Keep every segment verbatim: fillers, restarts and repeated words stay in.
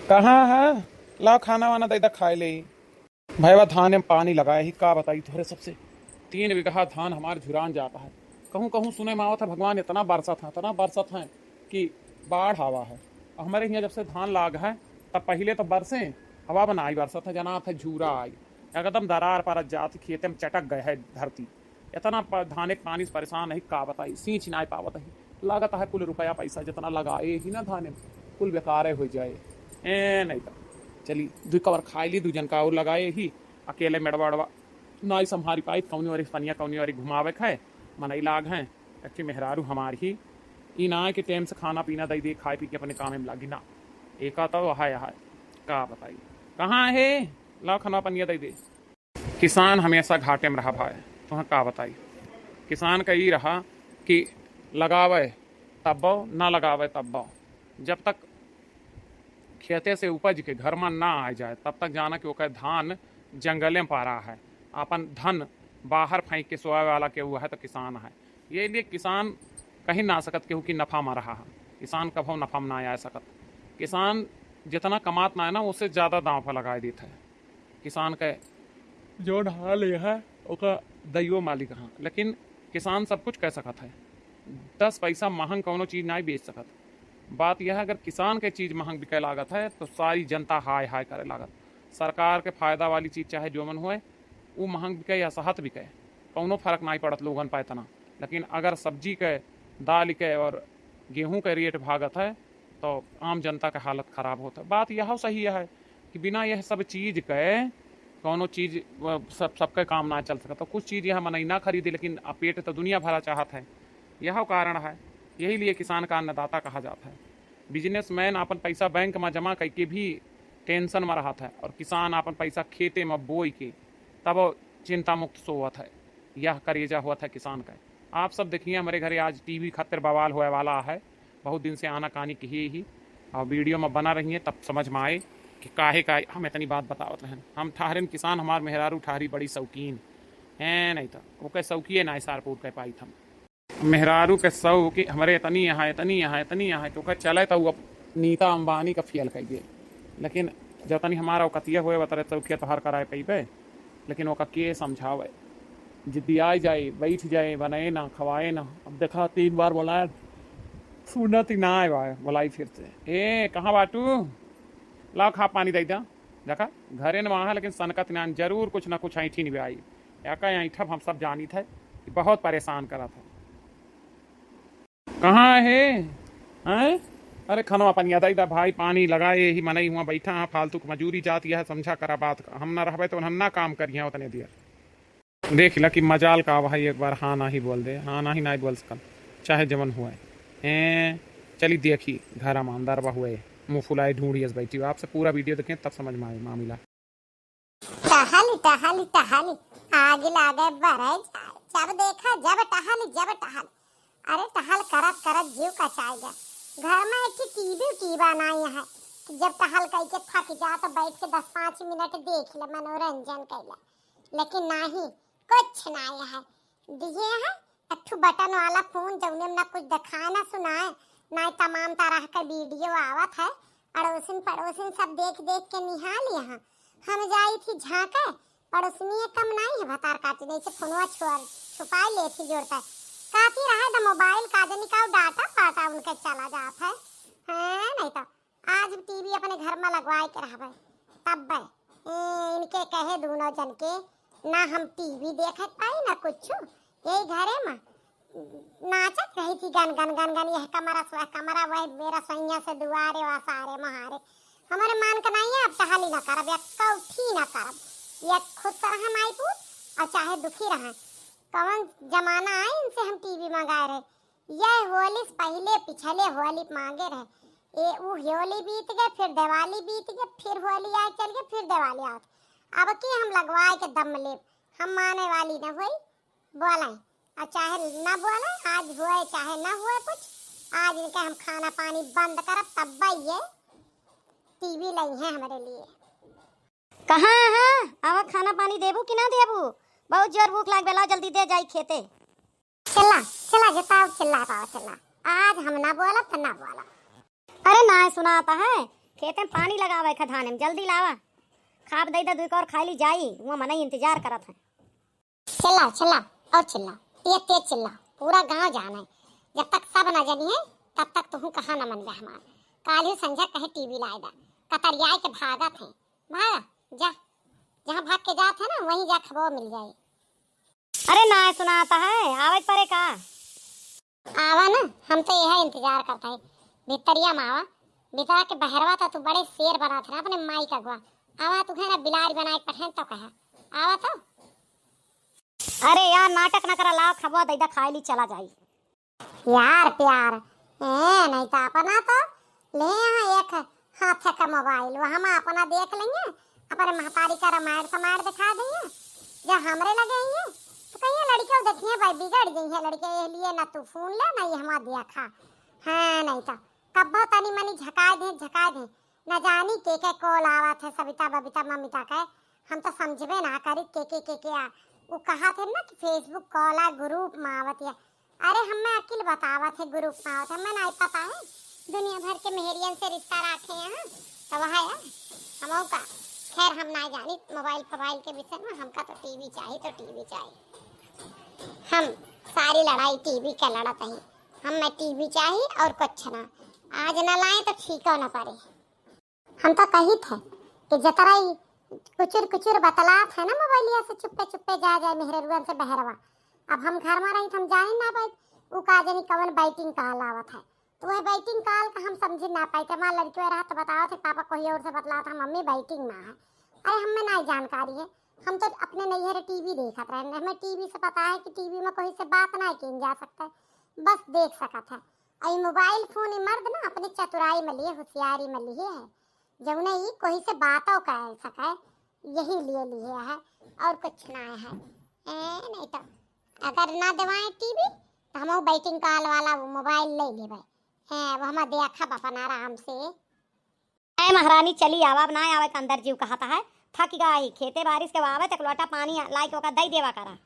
कहाँ है? लाव खाना वाना दे दा, खाए ले। भैया धान में पानी लगाए ही, का बताई तोहरे सबसे। तीन बीघा धान हमार झुरान जाता है। कहूँ कहूँ सुने में आवत है, भगवान इतना बरसत है, इतना बरसत है कि बाढ़ आवा है। और हमारे हियाँ जब से धान लाग है, तब पहिले तो बरसे, हवा बनाई बरसत है, जनात है झूरा आई, एकदम दरार परत जात, खेते में चटक गए है धरती। इतना प-, धाने के पानी से परेशान है, का बताई, सींच नाई पावत है। लागत है कुल रुपया पैसा जितना लगाए ही ना धाने में, कुल बेकारे हो जाए। ए, नहीं तो चली, दू कवर खाए ली, दू जन का और लगाए ही, अकेले मेड़वा उड़वा नाई संभारी पाई, कौनी ओरी पनिया, कौनी ओरी घुमावे खाए, मनई लाग हैं। अच्छी मेहरारू हमार ही, ई ना कि टेम से खाना पीना दे दे, खाए पी के अपने काम में लागी ना। एका तो हाय हाय, का बताई, कहाँ है, लाओ खाना पनिया दे दे। किसान हमेशा घाटे में रहा भाई, तुहें का बताई। किसान का ई रहा कि लगावे तब्बो, ना लगावे तब्बो। जब तक खेते से उपज के घर में ना आ जाए, तब तक जाना कि ओकर धान जंगले में पारा है। अपन धन बाहर फेंक के सोए वाला के वो है तो किसान है। ये लिए किसान कहीं ना सकत केहू कि नफा में रहा है। किसान कभो नफा में ना आ सकत। किसान जितना कमात ना है ना, उससे ज़्यादा दांव पर लगा देता है। किसान के जौन हाल यह है, ओका दैयो मालिक हाँ, लेकिन किसान सब कुछ कह सकत है। दस पैसा महंग कौनो चीज नाई बेच सकत। बात यह है, अगर किसान के चीज महंग बिके लागत है, तो सारी जनता हाय हाय करे लागत। सरकार के फायदा वाली चीज चाहे जो मन होए, उ महंग बिके या सहत बिके, कौनो फर्क नाई पड़त लोगन पर इतना। लेकिन अगर सब्जी के, दाल के और गेहूं के रेट भागत है, तो आम जनता के हालत खराब होत है। बात यह सही है कि बिना यह सब चीज के कौनो चीज, अ, सब, सबके काम ना चल सकत। तो कुछ चीज यह मनई ना खरीदे, लेकिन अब पेट तो दुनिया भरा चाहत है। यह कारण है, यही लिए किसान का अन्नदाता कहा जाता है। बिजनेसमैन अपन पैसा बैंक में जमा करके भी टेंशन में रहत है, और किसान अपन पैसा खेते में बोई के तब चिंता मुक्त सोवत है। यह करेजा होत है किसान का। आप सब देखिए, हमारे घरे आज टीवी खातिर बवाल होए वाला है। बहुत दिन से आनाकानी किए ही, और वीडियो में बना रहिए, तब समझ में आए कि काहे का हम इतनी बात बतावत रहन। हम ठहरन किसान, हमार मेहरारू ठहरी बड़ी शौकीन है, नहीं तो ओके शौकिए ना सारपुर कह पाई हम। मेहरारू के शौक कि हमरे इतनी यहाँ, इतनी यहाँ, इतनी यहाँ, तो ओकर चले तो वो नीता अंबानी का फेल कर गए। लेकिन जब तनी हमारा औकतिया होए, वतरे शौकिया तोहार कराए पइबे। लेकिन ओका के समझावे, जिद्दियाई जाए, बैठ जाए, बनाए ना, खवाए ना। अब देखा, तीन बार बोलाए, सुनत ही ना आए बा, बोलाई फिर से, "ए, कहाँ बाटू? लाओ, खा पानी दे दा।" देखा, घरे न वहाँ, लेकिन सनकत नान, जरूर कुछ ना कुछ ऐंठी निभाई। एका ऐंठब हम सब जानित है कि बहुत परेशान करत है। कहाँ है? हैं? अरे, खनवा पनिया दे दा भाई, पानी लगाए ही मनई हुआ बैठा है, फालतू की मजूरी जाती है, समझा करा बात का। हम ना रहबे तो हम ना काम करिए उतने देर। देख ला कि मजाल का भाई, एक बार हाँ नाही बोल दे, हाँ नाही नाही बोल सकल, चाहे जवन हुए। ए, चली देखी घर में अंदर बा हुए, मुँह फुलाए ढूंढी अस बैठी। आपसे पूरा वीडियो देखें तब समझ में आए मामला। टहली, टहली, टहली, आग लागे बरे जाए। जब देखा, जब टहली, जब टहली। अरे, टहल करत, करत जीव कचाएगा। घर में एक ठे टीवी, टीवा नाई है कि जब टहल करके थक जा, तो बैठ के दस पाँच मिनट देख ले, मनोरंजन कर ले। लेकिन नाही, कुछ नाई है। दिए है एक ठो बटन वाला फोन, जौने में ना कुछ दिखाए, ना सुनाए, ना ही तमाम तरह के वीडियो आवत है। अड़ोसिन पड़ोसिन सब देख देख के निहाल यहाँ। हम जाई थी झांके, पड़ोसनिए कम नाई है, भतार काटी नहीं से फोनवा छुआ, छुपाई ले थी जोड़ता है। काटी रहा था मोबाइल का जनी का डाटा पाटा उनके चला जात है। हैं, नहीं तो आज टीवी अपने घर में लगवाए के रहबे, तब बे, ए, इनके कहे दोनों जन के, ना हम टीवी देखत पाई, ना कुछ। यही घरे में नाचत रही थी, गन, गन, गन, गन, यह कमरा से वह कमरा, वह मेरा सैया से दुआरे, वह सारे महारे। हमारे मान के नहीं है, अब टहली ना करब, या कौठी ना करब, या खुश रहा माई पूत, और चाहे दुखी रहा। कौन जमाना आए, इनसे हम टीवी मंगाए रहे। ये होली से पहिले पिछले होली मांगे रहे। ए, उ होली बीत गए, फिर दिवाली बीत गए, फिर होली आए चल गए, फिर दिवाली आवत। अब की हम लगवाए के दम लेब, हम माने वाली न होई, बोले, और चाहे न बोले, आज हुए चाहे न हुए कुछ, आज इनके हम खाना पानी बंद करब, तब ये टीवी लई है हमारे लिए। कहाँ है? आवा, खाना पानी देबू कि ना देबू? बहुत जोर भूख लाग बेला, जल्दी दे जाई खेते। चिल्ला, चिल्ला, जितना चिल्ला पाओ चिल्ला। आज हम ना बोलब तो ना बोलब। अरे ना सुनाता है, खेते में पानी लगावे क धाने में, जल्दी लावा। खाब दइ दा दुइ कौर खाइ ली जाई, हुआँ मनई इंतजार करत हैं। चिल्ला, चिल्ला, और चिल्ला, तेज तेज चिल्ला, पूरा गाँव जाने। जब तक सब न जनिहैं, तब तक तुहूँ कहा न मनबे हमार। काल्हू संझा कहे टीवी लाइ दा, कतरियाइ के भागत हैं। भागा, जा, जहाँ भाग के जात है ना, वहीं जा खबो मिल जाए। अरे नाहीं सुनात है, आवइ परे का? आवा ना, हम तो यह इंतजार करत है। भितरिया में आवा, भितरा के बहरवा तो तू बड़े शेर बनात है ना अपने माई का अगवा। आवा, तू है ना बिलारी बनाए के पठेन तो कहा। आवा तो। अरे यार, नाटक न करा, लाव खबवा दइ दा खाइ ली, चला जाई। यार प्यार, ए, नहीं तो अपना तो ले यहाँ एक हाथ का मोबाइल, वहाँ में अपना देख लेंगे, अपने महतारी का रामायण समायण दिखा देंगे। जब हमरे लगे आइए, तो कहिए लड़कियों देखिए भाई, बिगड़ गई है लड़कियाँ, ये लिए ना तू फोन ले, ना ये हमारा देखा। हाँ, नहीं तो कब्बो तनी मनी झकाए दे, झकाए दे। न जानी के के कॉल आवत है, सविता बबीता ममिता के, हम तो समझबे ना करी के के के के आ। उ कहा थे ना कि Facebook कॉल आ, ग्रुप में आवत है। अरे हमें अकिल बतावत है, ग्रुप में आवत है, हमें नहीं पता है। दुनिया भर के मेहरियन से रिश्ता राखे हैं, तो वह है हमहू का। खैर हम नहीं जानी मोबाइल फोबाइल के विषय में, हमका तो टीवी चाहिए तो टीवी चाहिए। हम सारी लड़ाई टीवी के लड़त हैं, हमें टीवी चाहिए और कुछ ना। आज ना लाए तो ठीक हो ना पड़े। हम तो कही थे कि जतरा ही कुचुर कुचुर बतलात है ना मोबाइलिया से, चुप्पे चुप्पे जा जाए मेहररुअन से बहरवा। अब हम घर में रही तो हम जाने ना पाई, उ का जानी कवन बैटिंग कॉल आवत है। तो वह बैटिंग कॉल का हम समझ ना पाई थे। हमार लड़कियों रहा तो बताओ थे पापा कोई और से बतलात है, मम्मी बैटिंग में है। अरे हमें ना जानकारी है, हम तो अपने नैहर टीवी देखत रहे, हमें टीवी से पता है कि टीवी में कोई से बात ना किन जा सकता है, बस देख सकत है। अई मोबाइल फोन ई मर्द ना अपने चतुराई में लिए, होशियारी में लिए है, जौने ई कोई से बातो कह सके, यही लिए लिए है और कुछ ना है। ए, नहीं तो अगर ना देवाएं टीवी तो हम बैटिंग कॉल वाला वो मोबाइल ले लेबे। ए, वो हम देखब अपन आराम से। ए महारानी, चली आवा, अब ना आवे का अंदर जीव कहता है, थक गया ही। खेते बारिश के आवे तो एक लोटा पानी लाई के ओका दई देवा करा।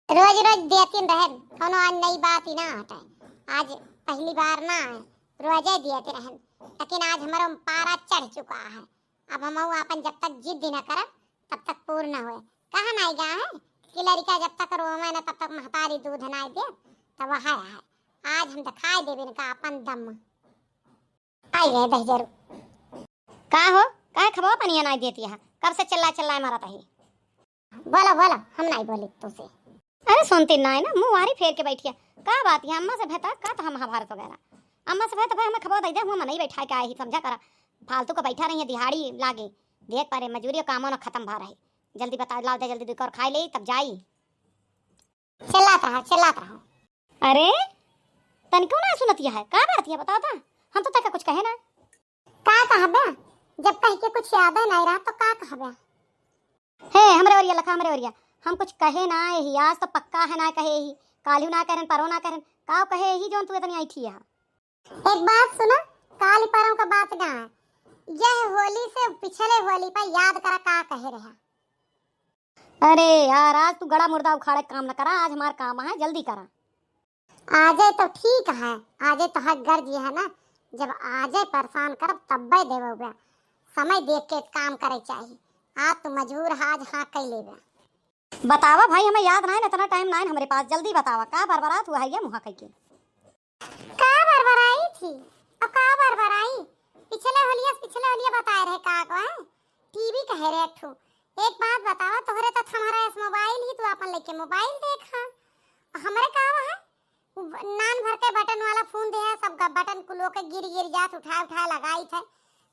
रोज रोज देतिन रहन, कौनो आज नई बात ही ना हटे। आज पहली बार ना है, रोजे देते रहन, लेकिन आज हमारो पारा चढ़ चुका है। अब हम अपन जब तक जिद न करब, तब तक पूर्ण होए। कहा नाई गा है कि लड़का जब तक रोवे ना, तब तक महतारी दूध नाई दे, तब वह है। आज हम दिखाई देबे इनका अपन दम। आई गए दहिजरू। का हो, काहे खबवा पनिया नाई देती है? कब से चिल्ला चिल्लाए मारत है? बोलो, बोलो, हम नाई बोली तुसे। अरे सुनती नाई ना, मुँह वारी फेर के बैठिया। का बात है अम्मा से भेता का तो हम महाभारत वगैरह। अम्मा से भेता भाई हमें खबवा दे दे, हुआ मनई बैठा के आए ही समझा करा। फालतू का बैठा रही है दिहाड़ी लागे। देख पारे मजूरी कामो न खत्म भा रहे। जल्दी बताओ, लाओ दे जल्दी दुई कौर खाई ले तब जाई। चिल्लात रहा, चिल्लात रहा। अरे, तनिको ना सुनतिया है, का बात है बताओ ता? हम तो तक कुछ कहे ना। का कहबे? जब कह के कुछ याद है नहीं रहा तो का कहबे? हे, हमरे ओरिया लखा, हमरे ओरिया। हम कुछ कहे ना यही, आज तो पक्का है ना कहे यही। काल्हू ना करन, परो ना करन। का कहे यही जौन तू इतनी ऐठी है? एक बात सुना, काल परम का बात ना है, यह होली से पिछले होली पर याद करा का कहे रहा। अरे यार, आज तू गड़ा मुर्दा उखाड़े काम न करा, आज हमार काम है, जल्दी करा। आजे तो ठीक है, आजे तो हक गर्ज है ना, जब आजे परेशान करब तब्बे देबे। समय देख के काम करे चाहिए। आज तू मजबूर है, आज हाँ कह लेबे। बतावा भाई, हमें याद ना है, इतना टाइम ना है हमरे पास, जल्दी बतावा, का बरबरात हुआ है ये मुँह कह के? का बरबराई थी? और का बरबराई? पिछले होलिया, पिछले होलिया बताए रहे का को है? टीवी कहे रहे एक ठो। एक बात बतावा, तोहरे तो हमारा एस मोबाइल ही, तू अपन लेके मोबाइल देखा। और हमरे का है? उ ब-, नान भर के बटन वाला फोन दे है, सब ग-, बटन कुलो के गिर गिर जात, उठाए उठाए लगाई थे।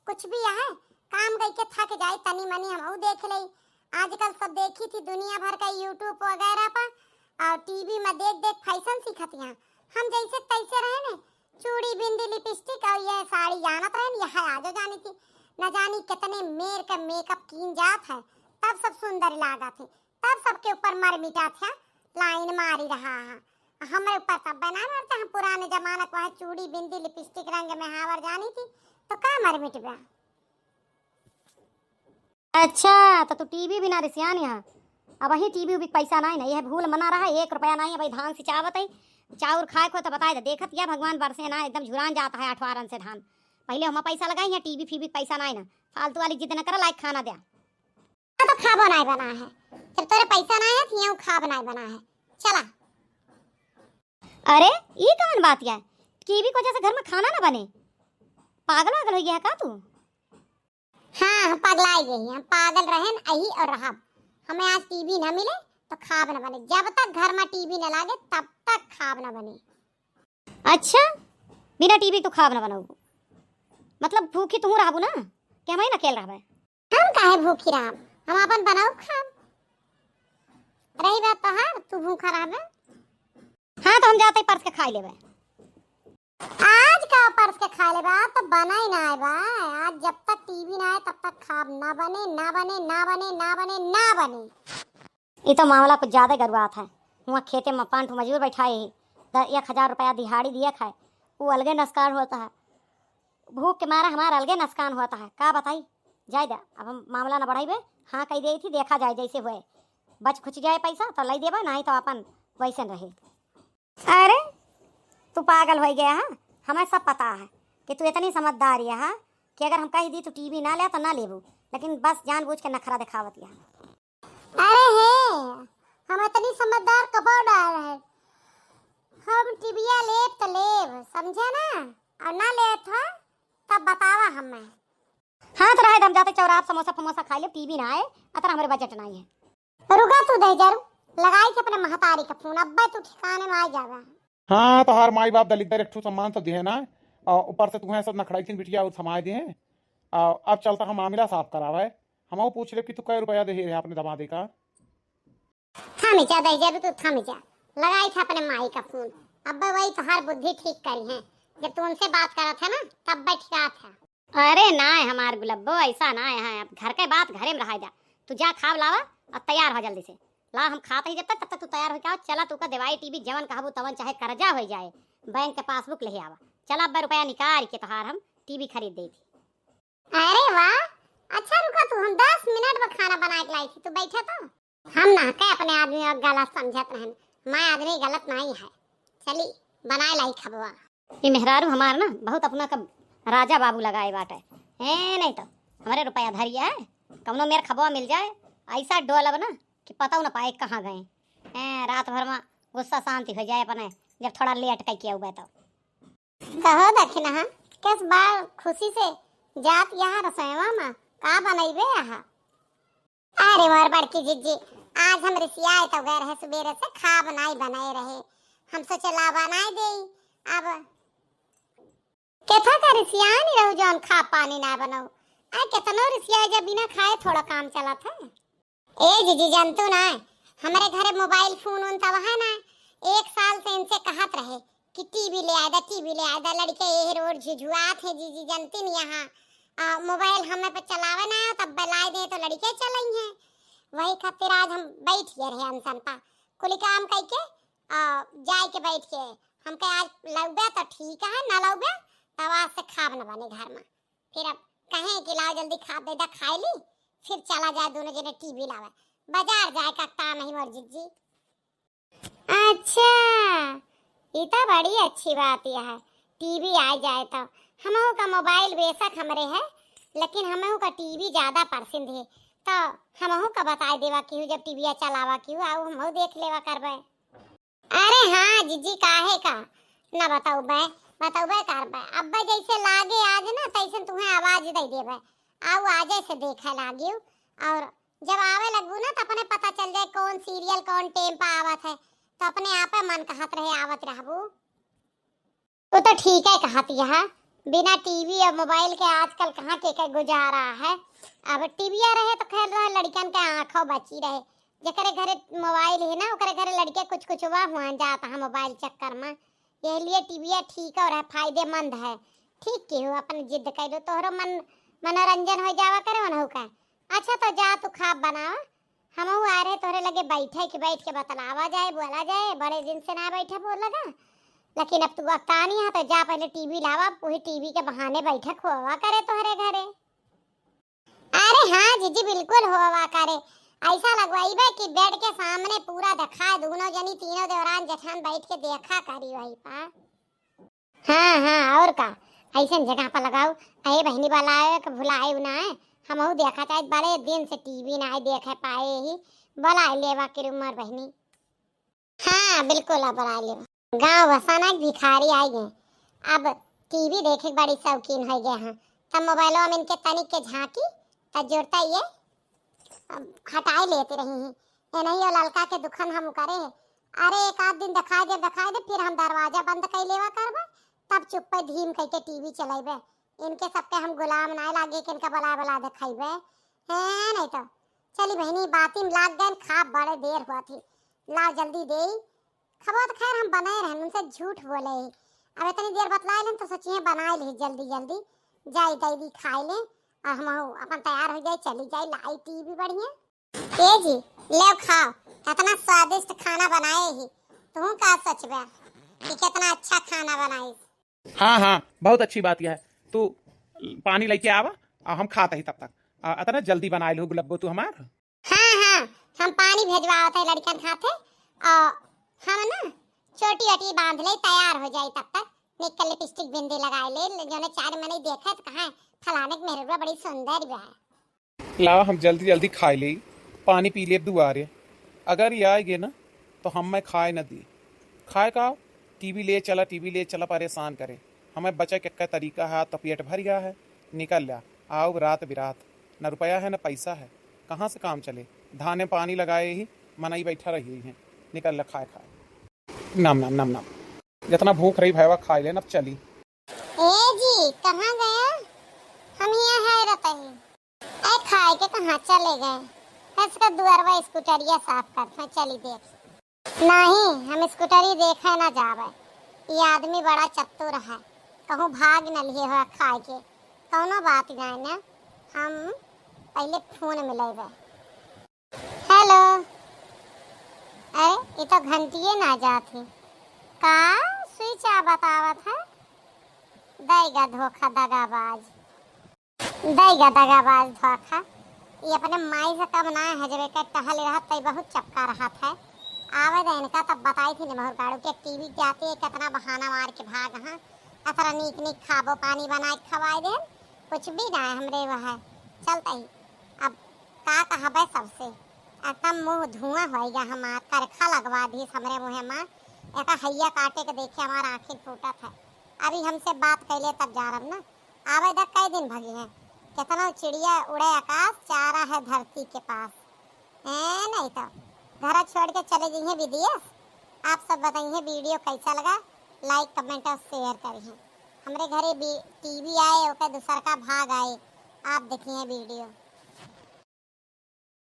कुछ भी है, काम गई के थक जाई, तनी मनी हमहू देख लेई। आजकल सब देखी थी दुनिया भर का YouTube वगैरह पर, और टीवी में देख देख फैशन सीखत यहाँ। हम जैसे तैसे रहे ने, चूड़ी, बिंदी, लिपस्टिक और ये साड़ी जानत रहे ने, यह आजो जानी थी। न जानी कितने मेर के मेकअप कीन जात है, तब सब सुंदर लागत है, तब सबके ऊपर मर मिटा था, लाइन मारी रहा है। हमरे ऊपर तब बना मारते हैं, पुराने जमाना को है, चूड़ी, बिंदी, लिपस्टिक रंग में हावर जानी थी, तो का मर मिटबा? अच्छा, तो तू टीवी बिना रिसियान यहाँ। अब वही टीवी उबी के पैसा नाई ना, यह भूल मना रहा है, एक रुपया नाई है भाई, धान सिंचावत है, चाउर खाए को तो बताए दे, देखत या भगवान बरसे ना, एकदम झुरान जाता है अठवारन से धान। पहिले हमा पैसा लगाई है, टीवी फीवी के पैसा नाहीं ना। फालतू वाली जिद न करा, लाइक खाना द्या। हाँ, तो खाबो नाहीं बना है। जब तोरे पैसा नाहीं है, तो यूं खाब नाहीं बना है। चला। अरे, ई कौन बात है? टीवी की वजह से घर में खाना ना बने? पागल वागल होइ गया है का तू? हाँ, हम पगलाई गई, हम पागल रहेन, अही और रहब। हमें आज टीवी ना मिले, तो खाब ना बने। जब तक घर में टीवी ना लागे, तब तक खाब ना बने। अच्छा, बिना टीवी तू खाब ना बनाऊ? मतलब भूखी तू रहबू ना, कि हम ही ना अकेल रहबे? हम काहे भूखी रहब? हम अपन बनाऊ खाब। रही बात तोहार, तू भूखा रहबे। हाँ, तो हम जाते ही परस के खाई लेबे। आज का परस के खाई लेबे? आज तो बना ही ना है बा। आज जब तक टीवी ना आए, तब तक खाब ना बने, ना बने, ना बने, ना बने, ना बने। ई तो मामला कुछ ज्यादा गरुआत है। हुआं खेते में पांठू मजूर बैठाए ही, द-, एक हजार रुपया दिहाड़ी दिए खाए, वो अलगे नसकान होता है। भूख के मारे हमार अलगे नसकान होता है, का बताई? जाए द्या, अब हम मामला न बढ़ाइबे। हाँ कही देई थी, देखा जाए जैसे हुए, बच खुच जाए पैसा तो लई देबा, नाहीं तो अपन वैसे रहे। अरे, तू पागल होइ गया है, हमें सब पता है कि तू इतनी समझदार है, हाँ, कि अगर हम कही दी तू टीवी ना ले तो ना लेबू, लेकिन बस जानबूझ के नखरा दिखावत है। अरे हे, हम इतनी समझदार कबो ना रहे। हम टीविया लेब त लेब, समझे ना? और ना लेत ह, तब बतावा हमें। हाँ, तो रहे दे, हम जाते चौराहा समोसा फमोसा खाई लेब, टीवी ना आए, अतर हमरे बजट नाहीं है। रुका तू दहिजरू, लगाई थी अपने महतारी का फोन, अब्बे तू ठिकाने में आ जावा। हाँ, तोहार माई बाप दलिद्दर एक ठो सम्मान तो दिहे ना, और ऊपर से तुहें सब नखड़ाई थी बिटिया और समाए दिहे। आ, अब चलता हम मामला साफ करावे। हमहू पूछ लेब कि तू कै रुपया देहे रहे अपने दमादे का? थामी जा दहिजरू, तू थामी जा। लगाई थी अपने माई का फोन। अब्बे वही तोहार बुद्धि ठीक करी है। जब तू उनसे बात करत है ना, तब बैठ जात है। अरे नाहीं हमार गुलब्बो, ऐसा नाहीं है। अब घर के बात घरे में रहा जा। तू जा खाब लावा और तैयार हो जल्दी से। ला हम खात ही जब तक, तब तक तू तैयार हो के आवा। चला तू का देवाई टीवी जवन कहबू तवन, चाहे कर्जा हो जाए, बैंक के पासबुक ले आवा। चला अब्बे रुपया निकाल के तोहार हम टीवी खरीद देई थी। अरे वाह, अच्छा रुका तू, हम दस मिनट में खाना बना के लाई थी, तू बैठे तो। हम ना के अपने आदमी और गलत समझत रहन, मैं आदमी गलत नाहीं है। चली, बनाए लाई खबवा। ई मेहरारू हमार ना बहुत अपना का राजा बाबू लगाए बाटे। ए, नाहीं तो हमरे रुपया धरिया है, कौनो मेर खबवा मिल जाए, ऐसा डोलब ना कि पता न पाए कहाँ गए। ए, रात भर में गुस्सा शांति हो जाए अपने, जब थोड़ा लेट कई के आउबे तो। कहो दखिनहा, कस बार खुशी से जात यहाँ रसोईवा में का बनइबे यहाँ? अरे मोर बड़की जिज्जी, आज हम रिसियाए तो गए रहे, सुबेरे से खाब नाई बनाए रहे, हम सोचे ला बनाए देई। अब केथा का रिसियाए नहीं रहू जौन खाब पानी ना बनाऊ। आ केतनो रिसियाए, जब बिना खाए थोड़ा काम चलत है। ए जीजी, जानतू ना, हमरे घरे मोबाइल फोन उन तब है ना, एक साल से इनसे कहत रहे कि टीवी ले आए दा, टीवी ले आए दा, लड़के यही रोड झुझुआत है जीजी, जानती नहीं यहाँ। आ, मोबाइल हमें पे चलावे ना, तब बलाए दे तो लड़के चलाई हैं। वही खातिर आज हम बैठ गए रहे अनशन पा, कुली काम कई के, आ, जाए के बैठ के। हम कहे आज लौबे तो ठीक है, ना लौबे तब आज से खाब न बने घर में। फिर अब कहें कि लाओ जल्दी खाब दे दा, खाए ली, फिर चला जाए दोनों जने टीवी लावे। बाजार जाए का काम नहीं मोर जिज्जी। अच्छा, ये तो बड़ी अच्छी बात यह है, टीवी आ जाए तो। हमहू का मोबाइल बेशक हमरे है, लेकिन हमहू का टीवी ज्यादा पसंद है, तो हमहू का बताए देवा केहू, जब टीवी चलावा केहू, आओ हमहू देख लेवा करबे। अरे हाँ जीजी, काहे का न बतौबे, बतौबे करबे। अब्बे जैसे लागे आज ना, तैसन तुहें आवाज दे देबे, आओ आजे से देखे लागियो। और जब आवे लगबू ना, तो अपने पता चल जाए कौन सीरियल कौन टेम पे आवत है, तो अपने आपे मन कहत रहे आवत रहबू। तू तो ठीक है कहत यह, बिना टीवी और मोबाइल के आजकल कहाँ के, के गुजारा है। अब टीविया रहे तो खैर रहे, लड़कन के आँखों बची रहे। जेकरे घरे मोबाइल है ना, ओकरे घरे लड़के कुछ कुछ हुआ हुआ जात है मोबाइल चक्कर में। यह लिए टीविया ठीक और है, फायदेमंद है। ठीक की हो, अपन जिद कर दो, तोहरो मन मनोरंजन हो जावा करे, उनहु का। अच्छा तो जा तू खाब बनावा, हमहू आ रहे तोहरे लगे बैठे कि बैठ के बतलावा जाए, बोला जाए, बड़े दिन से ना बैठे बोल लगा। लेकिन अब तू अक्तानी है तो जा पहले टीवी लावा, वही टीवी के बहाने बैठे खोवा करे तोहरे घरे। अरे हाँ जीजी, बिल्कुल होवा करे, ऐसा लगवाइबे कि बेड के सामने पूरा दिखाए, दोनों जनी तीनों देवरान जेठान बैठ के देखा करी वही पा। हाँ हाँ, और का, ऐसन जगह पर लगाओ। अरे बहिनी, बोलाए के भुलाए ना है, हमहू देखा चाहे, बड़े दिन से टीवी ना देखे पाए ही, बोलाए लेवा के उमर बहिनी। हाँ, बिल्कुल, अब बोलाए लेवा। गाँव भसान भिखारी आइ गए, अब टीवी देखे के बड़ी शौकीन होइ गए हैं। तब मोबाइलवा में इनके तनिक के झाँकी, तब जोरता ये अब हटाए लेते रही हैं। ये नहीं, ये ललका के दुखन हम करे। अरे, एक आध दिन दिखाई दे, दिखाई दे, फिर हम दरवाजा बंद कर लेवा करबे, तब चुप्पे धीम कह के टीवी चलेबे। इनके सबके हम गुलाम ना लागे कि इनका बला बला दिखाइबे। हैं, नहीं तो। चली बहिनी, बाती में लाग गए, खा बड़े देर हुआ थी। लाओ जल्दी दे। खबो तो खैर हम बनाए रहन, उनसे झूठ बोले ही। अब इतनी देर बतलाए लेन तो सोचिए बनाए ले जल्दी जल्दी। जाई दीदी खाए ले और हम अपन तैयार हो जाए, चली जाए, लाई टीवी बढ़िया। ए जी, ले खाओ, कितना स्वादिष्ट खाना बनाए ही। तू का सोचबे कि कितना अच्छा खाना बनाई? हाँ, हाँ, बहुत अच्छी बात यह है। तू पानी लेके आवा और हम खात ही तब तक। आ, इतना जल्दी बनाए लो गुलब्बो तू हमार। हाँ, हाँ, हम पानी भेजवावत है लड़कन खाते और हम ना चोटी ओटी बांध ले, तैयार हो जाए तब तक। निकल लिपस्टिक बिंदी लगाए ले, जोने चार मने देखे तो कहाँ फलाने के मेहरुआ बड़ी सुंदर बा। लावा हम जल्दी जल्दी खाए ले, पानी पी ले दुआरे। अगर ये आए गे ना तो हम मैं खाए न दी। खाए का टीवी ले चला, टीवी ले चला परेशान करे। हमें बचे के का तरीका है, तो पेट भर गया है। निकल ला, आओ रात बिरात, न रुपया है न पैसा है, कहाँ से काम चले? धाने पानी लगाए ही मनई बैठा रही है। निकल ला खाए खाए। नाम नाम नाम नाम। जितना भूख रही भैया खाए लेन, अब चली। ए जी, कहाँ गया? हम यहाँ है रहते हैं। ए, खाए के कहाँ चले गए? इसका दुआरवा स्कूटरिया साफ करते हैं, चली देख। नहीं, हम स्कूटरी देखे ना जावे। ये आदमी बड़ा चतुर है, कहूँ भाग न लिए हो खाए के। कौनो बात नहीं ना, हम पहले फोन मिलेबे। हेलो, अरे, ये तो घंटिए ना जात ही। का स्विच आ बतावत है? दैगा धोखा दगाबाज। दैगा दगाबाज धोखा। ये अपने माई से कम ना है, जब एक टहल रहत तई बहुत चपका रहत है। आवे दे इनका, तब बताई थी निमहुर गाड़ू के टीवी जाती है, कितना बहाना मार के भाग हाँ। अतरा नीक नीक खाबो पानी बनाए के खवाए दे, कुछ भी ना है हमरे वह है। चलता ही अब का कहबे सबसे, एकदम मुँह धुआं होइगा हमार, करखा लगवा दी हमरे मुँहे माँ। एका हैया काटे के देखे हमार आँखिन फूटत है। अभी हमसे बात कैले तब जा रब ना। आवे द कई दिन भगी हैं। कितना चिड़िया उड़े आकाश, चारा है धरती के पास। हैं, नहीं तो घर छोड़ के चले जइहें विदेश। आप सब बताइए वीडियो कैसा लगा, लाइक, कमेंट और शेयर करिए। हमरे घरे भी टीवी आए, ओके दूसर का भाग आए। आप देखिए वीडियो।